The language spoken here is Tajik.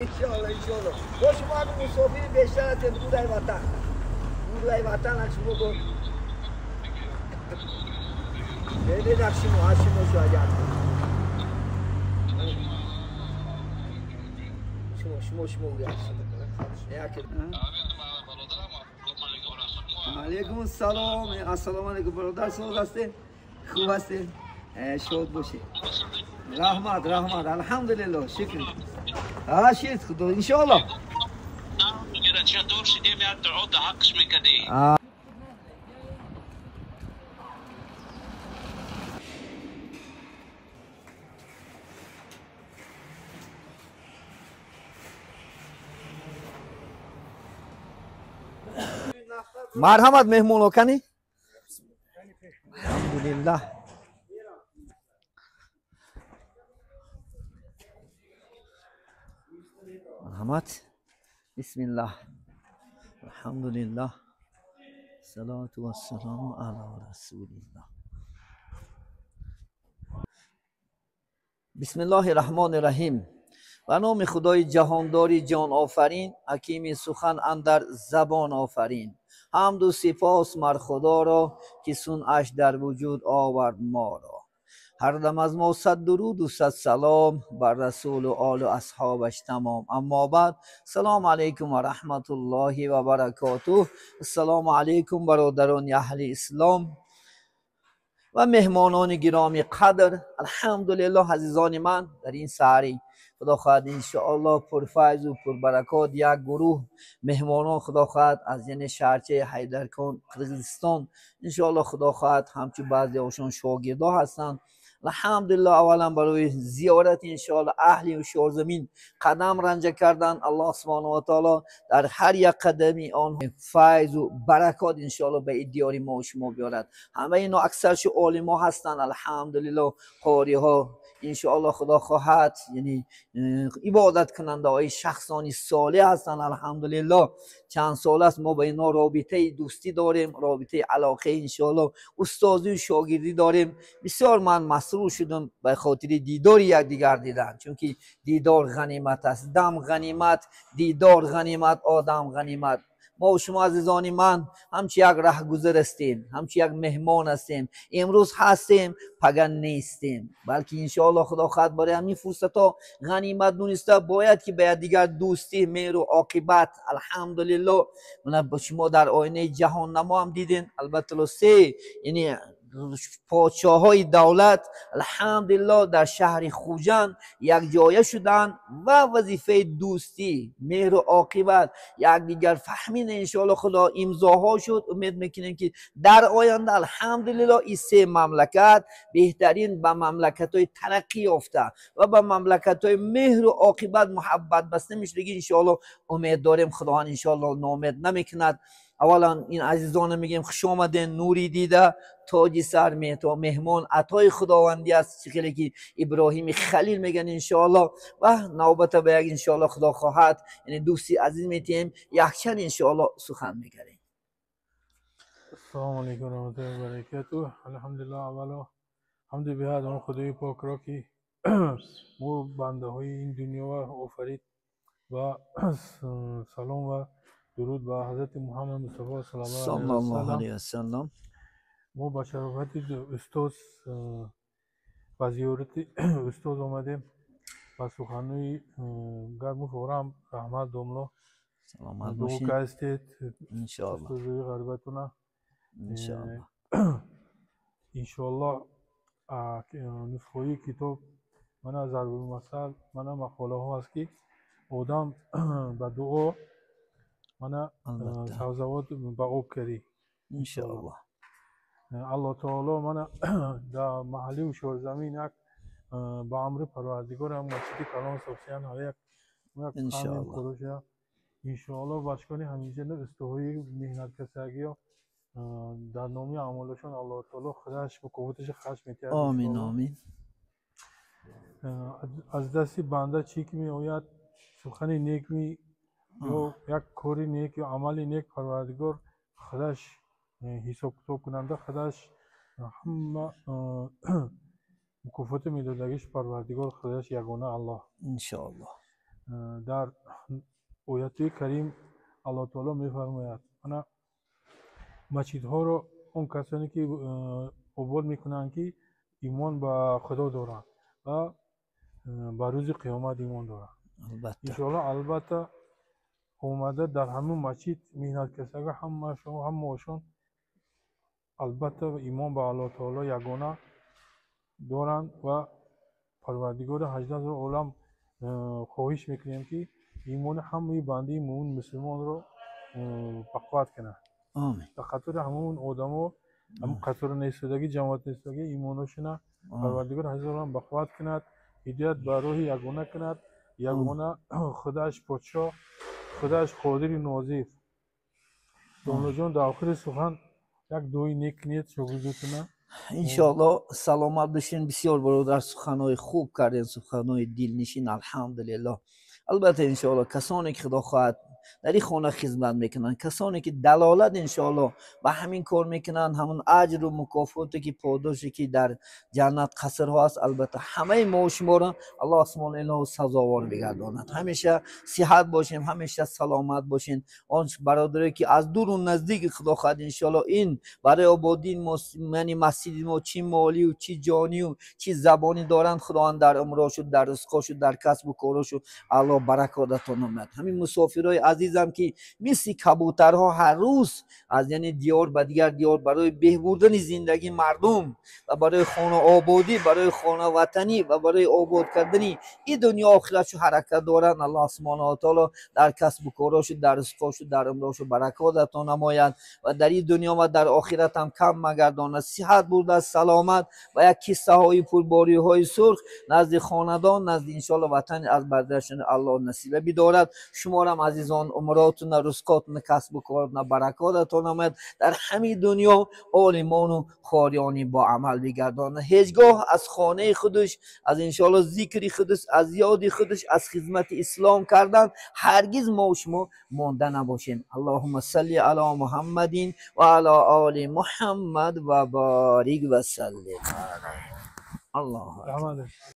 انشالله انشالله با شما هم مسافر بیشتر هستیم. بودای وطن، بودای وطن از شما گفت خیلی نقشی ما از شما شاید شما شما شما علیکم السلام. السلام علیکم برادر، سوز هستین؟ خوب هستین؟ شاد باشید. رحمت رحمت، الحمدلله شکر. شید خدا انشالله. марҳамат меҳмоно, кани, алҳамдулиллаҳ. Марҳамат, бисмиллаҳ, алҳамдулиллаҳ, салату вассаламу ала расулиллаҳ. Бисмиллоҳи раҳмони раҳим. Ба номи Худои ҷаҳондори ҷонофарин, ҳакими сухан андар забон офарин. Ҳамду сипос мар Худоро, ки сунъаш дар вуҷуд овард моро. Ҳар дам аз мо сад дуруду сад салом бар расулу олу асҳобаш тамом. Аммо баъд, салому алайкум ва раҳматуллоҳи ва баракотуҳ. Ассалому алайкум бародарони аҳли ислом ва меҳмонони гироми қадр. Алҳамдулиллоҳ, азизони ман, дар ин саҳари худо хоҳад иншоаллоҳ пурфайзу пурбаракот як гурӯҳ меҳмонон худо хоҳад аз яъне шаҳрчаи Ҳайдаркон, Қирғизистон, иншоаллоҳ худо хоҳад ҳамчун баъзеҳошон шогирдо ҳастанд. Алҳамдулиллоҳ, аввалан барои зиёрати иншоаллоҳ аҳли ҳушёрзамин қадам ранҷа карданд. Аллоҳ субҳонаҳу ва таоло дар ҳар як қадами он файзу баракот иншоаллоҳ ба ин диёри мо шумо биёрад. Ҳамаи ино аксаршо олимо ҳастанд, алҳамдулиллоҳ, қориҳо иншоаллоҳ худо хоҳад, яъне ибодаткунандаҳои шахсони солеҳ ҳастанд. Алҳамдулиллоҳ, чанд сол аст мо ба ино робитаи дӯстӣ дорем, робитаи алоқаи иншоаллоҳ устозию шогирдӣ дорем. Бисёр ман масрур шудам ба хотири дидори якдигар дидан, чунки дидор ғанимат аст, дам ғанимат, дидор ғанимат, одам ғанимат. Мо шумо азизони ман ҳамчун як раҳгузар ҳастем, ҳамчун як меҳмон ҳастем. Имрӯз ҳастем, пага нестем, балки иншоаллоҳ худо хоҳад барои ҳамин фурсатҳо ғанимат дониста бояд ки ба якдигар дӯстӣ, меҳру оқибат. Алҳамдулиллоҳ, мана шумо дар оинаи ҷаҳоннамо ҳам дидем, албатта се яъне подшоҳҳои давлат алҳамдулиллоҳ дар шаҳри Хуҷанд якҷоя шуданд ва вазифаи дӯстӣ, меҳру оқибат, якдигар фаҳмида иншоаллоҳ худо имзоҳо шуд. Умед мекунем ки дар оянда алҳамдулиллоҳ ин се мамлакат беҳтарин ба мамлакатҳои тараққӣ ёфта ва ба мамлакатҳои меҳру оқибат муҳаббат баста мешудагӣ иншоаллоҳ умед дорем. Худованд иншоаллоҳ ноумед намекунад. Аввалан ин азизона мегӯем хуш омаден, нури дида, тоҷи сар, меҳмон атои худовандӣ аст, чӣ хеле ки Иброҳими Халил мегӯянд иншоаллоҳ. Ва навбата ба як иншоаллоҳ худо хоҳад, яъне дӯсти азиз метиҳем, якчанд иншоаллоҳ сухан мекардем. Ассалому алайкум ва раҳматуллоҳи ва баракатуҳ. Алҳамдулиллоҳ, аввало ҳамду биҳад он Худои покро, ки мо бандаҳои ин дунёро офарид, ва салом ва дуруд ба ҳазрати Муҳаммад Мустафо саллаллоҳу алайҳи васаллам. Мо ба шарофати устоз ба зиёрати устоз омадем. Ба суханҳои гарму форам раҳмат домло, саломат дуо бошед кастед иншоаллоҳ, устозои ғарибатона иншоаллоҳ. Иншоаллоҳ нусхаҳои китоб мана зарбулмасал, мана мақолаҳо аст, ки одам ба дуо мана сабзавот ба об кардӣ иншоаллоҳ. Аллоҳ таоло мана дар маҳалли ҳушёрзамин як ба амри Парвардигор ҳам масҷиди калон сохтиян, як иншоаллоҳ. Иншоаллоҳ бачкони ҳаминҷа устоҳои меҳнаткасагиё дар номи аъмолашон Аллоҳ таоло худаш мукофоташа хаш метиҳад. Омин, омин. Аз дасти банда чӣ ки меояд, сухани нек ми ё як кори нек ё амали нек, Парвардигор худаш ҳисобкитоб кунанда, худаш ҳама мукофоти медодагиш Парвардигор худаш ягона Аллоҳ. Иншоаллоҳ. Дар ояти карим Аллоҳ таоло мефармояд: ана масҷидҳоро он касоне ки обод мекунанд, ки имон ба Худо доранд ва ба рӯзи қиёмат имон доранд. Иншоалло, албатта, омада дар ҳамун масҷид меҳнат кардага ҳамаашон албатта имон ба Аллоҳ таоло ягона доранд ва Парвардигори 18 000 олам хоҳиш мекунем, ки имони ҳамаи бандаи муъмин мусулмонро бақувват кунад. Дар қатори ҳамун одамо, ҳамун қатори наистодагӣ, ҷамоат наистодагӣ, имоношона Парвардигори 18 000 олам бақувват кунад, ҳидоят ба роҳи ягона кунад. Ягона худаш подшоҳ, худаш қодири нозир. Домлоҷон, дар охири сухан як дуои нек кунед шогирдотуна. Иншоалло, саломат бошин. Бисёр, бародар, суханҳои хуб кардем, суханҳои дилнишин. Алҳамдулилло. Албатта, иншоалло, касоне ки, Худо хоҳад, дар ин хона хизмат мекунанд, касоне ки далолат, иншоалло, ба ҳамин кор мекунанд, ҳамон аҷру мукофоте ки, подоше ки дар ҷаннат қасрҳо аст, албатта, ҳамаи мо шуморо Аллоҳ субҳонаҳу илоҳу сазовор бигардонад. Ҳамеша сиҳат бошем, ҳамеша саломат бошем. Он бародаре ки аз дуру наздик, Худо хоҳад, иншоалло, ин барои ободии яъне масҷиди мо чӣ молию, чӣ ҷонию, чӣ забонӣ доранд, Худованд дар умрошу, дар ризқошу, дар касбу корошу Аллоҳ баракот ато намояд. Ҳамин мусофирои азизам, ки мисли кабутарҳо ҳар рӯз аз яъне диёр ба дигар диёр барои беҳбурдани зиндагии мардум ва барои хонаободӣ, барои хонаватанӣ ва барои обод кардани ин дунё, охиратшу ҳаракат доранд, Аллоҳ субҳонаҳу таоло дар касбу корошу, дар ризқошу, дар умрошу баракот ато намояд ва дар ин дунё ва дар охират ҳам кам магардонад. Сиҳат бурда, саломат ва як киссаҳои пулбориҳои сурх назди хонадон, назди, иншоалло, ватани аз бардашани Аллоҳ насиба бидорад. Шуморам, азизон, умротуна, ризқотуна, касбу коротуна баракот ато намояд. Дар ҳамин дунё олимону хориёни бо амал бигардонад. Ҳеҷ гоҳ аз хонаи худаш, аз, иншоалло, зикри худаш, аз ёди худаш, аз хизмати ислом кардан ҳаргиз мо шумо монда набошем. Аллоҳума салли ало Муҳаммадин ва ало оли Муҳаммад ва борик ва саллим. Аллоҳу. Раҳмат.